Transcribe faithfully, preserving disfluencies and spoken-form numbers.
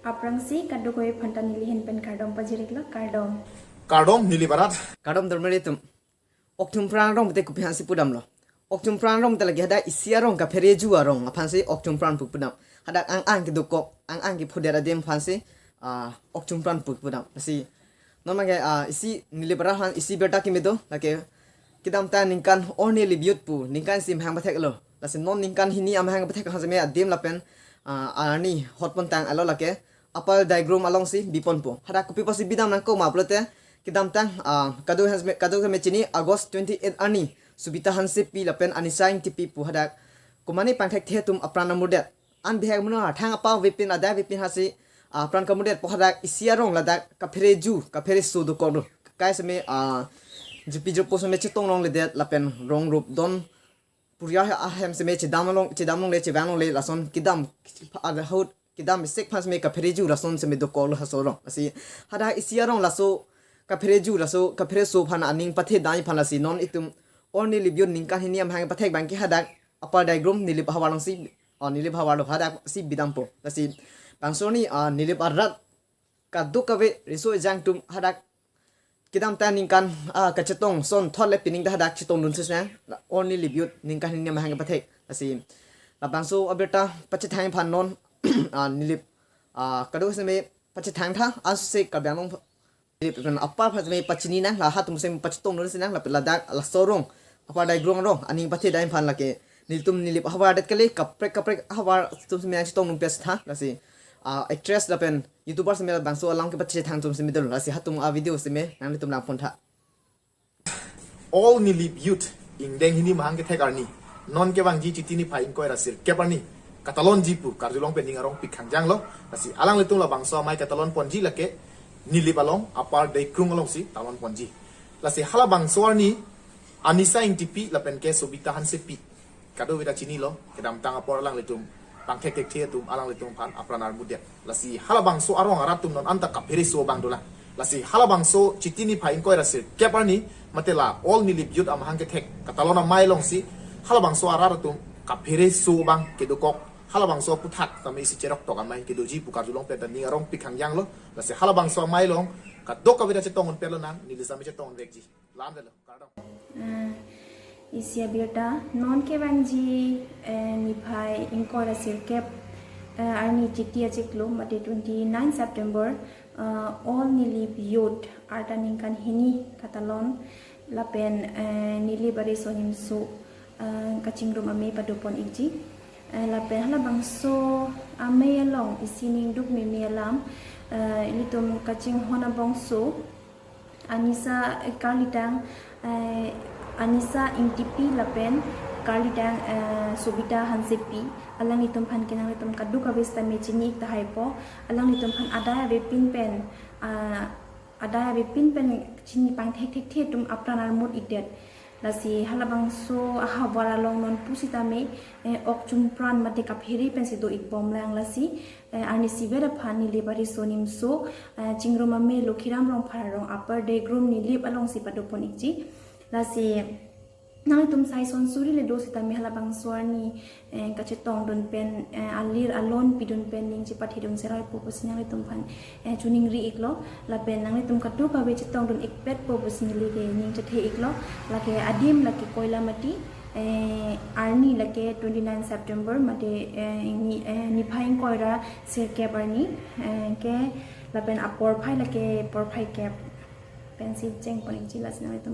Aphrangsi kadokave aphanta neli ahin pen kardom pajir-iklo, kardom. Kardom, Nilip arat. Kardom dormeri atum. Okchum pran arong te kopi aphansi pudamlo. Okchum pran arong te lake hadak isi arong kaphere-ju arong aphansi okchum pran pu pudam. Hadak ang-ang kedokok, ang-ang kephodet adim aphansi ah, okchum pran pu pudam. Lasi non abangke ah, isi Nilip arat aphan isi birta kimi do, lake kedamtang aningkan All Nilip Youth pu ningkan isi amahang patheklo. Lasi non ningkan hini amahang pathek aphan seme adim lapen ah, arni hotpon tanglo lake Upper Daigrum alongsi biponpo. Hadak kopi apotsi bidam nangkok ma pulote kedamtang ah, kado aphan seme, kado seme chini August twenty-eight arni Sobita Hansepi lapen Anisa Engtipi pu hadak komane pangthek the atum apran amurdet. An bihek muna thang apa avepin adai avepin hasi ah, pran kamudetpo. Hadak isi arong ladak kaphere-ju kaphere-so dokok do. Kai seme ah, jepi jepo seme chetong longledet lapen rong rup don puriya ahem seme chedam long, chedam longle, chevang longle, lason kedam ahut kedam sek aphan seme kaphere-ju lason seme dokoklo laso arong. Lasi hadak isi arong laso kaphere-ju laso kaphere-so aphan aning pathe dai aphan lasi non itum All Nilip Youth ningkan hini amahang pathek abangke hadak Upper Daigrum Nilip ahavar alongsi ah, Nilip ahavar lo, hadaksi bidampo. Lasi bangso arni ah, Nilip arat kadokave riso ejang atum hadak kedamtang aningkan ah, kachetong ason thot le pining ta hadak chetongdunsi nang, All Nilip Youth ningkan hini amahang pathek. Lasi labangso abirta pachethang aphan non ah, Nilip ah, kado seme pachethang tha, ansi Karbi Anglong Nilip pen apar aphan seme pachini nang, la hatum seme pachetongdunsi nang, lapen ladak laso arong Upper Daigrum arong aning pathe dai aphan lake nelitum Nilip ahavar adet kali, kaprek kaprek ahavar atum seme nangchetongdun pes tha. Lasi ah, actress lapen YouTuber seme labangso alam kepachethang atum seme dolo. Lasi hatum avideo seme nanglitum langpon tha. All Nilip Youth ingdeng hini mahang kethek arni, non kevangji Chiti niphai ingkoi ra sirkep arni katalonji pu karjulong pen ning arong pik hangjanglo. Lasi alanglitum labangso amei katalon ponji lake Nilip along Upper Daigrum alongsi talon ponji. Lasi halabangso arni Anisa Engtipi lapen ke Sobita Hansepi, kadokave ta chinilo, kedamtang apor alanglitum pangthek thekthe atum alanglitum aphan apran armudet. Lasi halabangso arong arat atum non anta kaphere-so abang dolang. Lasi halabangso Chiti niphai ingkoi ra sirkep arni mate la All Nilip Youth amahang kethek katalon amei alongsi halabangso arat atum kaphere-so abang kedokok, halabangso aputhak tame isi cheroktok amei kedoji pu karjulong pen ta ning arong pik hangjanglo. Lasi halabangso amei along kadokave ta chetongdun pelo nang, neli seme chetongdun vekji. Lam velo, kardom. Ah, isi abirta, non kevangji eh, niphai ingkoi ra sirkep eh, arni Chiti achiklo mate twenty-nine September, ah, All Nilip Youth arta ningkan hini katalon lapen eh, Nilip ariso nimso ah, kachingrum amei padopon-ikji. Eh, lapen halabangso amei along isi ning dukmeme alam, eh, ilitum kachinghon abongso Anisa eh, karlitang eh, Anisa Engtipi lapen karlitang eh, Sobita Hansepi, alanglitum aphan ke nanglitum kadokave sitame chini-ik tahaipo. Alanglitum aphan adai avepin pen ah, adai avepin pen chini pangthek thekthe atum apran armut-ikdet. Lasi halabangso ahavar along non pusitame eh, okchum pran mate kaphere pensi do-ikbomlang. Lasi eh, arnisi vet aphan Nilip ariso nimso eh, chingrum amei Lokhiram Rongphar arong Upper Daigrum Nilip alongsi padopon-ikji. Lasi nanglitum sai son suri le do sitame halabangso arni eh, kachetongdun pen eh, alir alon pidun pen ning chepathedun seroipo pusi nanglitum aphan eh, choningri-iklo. Lapen nanglitum kadokave chetongdun-ikpetpo pusi neli ke ning chethe-iklo. Lake adim lake Koilamati, eh, arni lake twenty-nine September mate eh, ni, eh, niphai ingkoi ra sirkep arni eh, ke lapen aporphai lake porphai kep pensi chengpon-ikji. Lasi nanglitum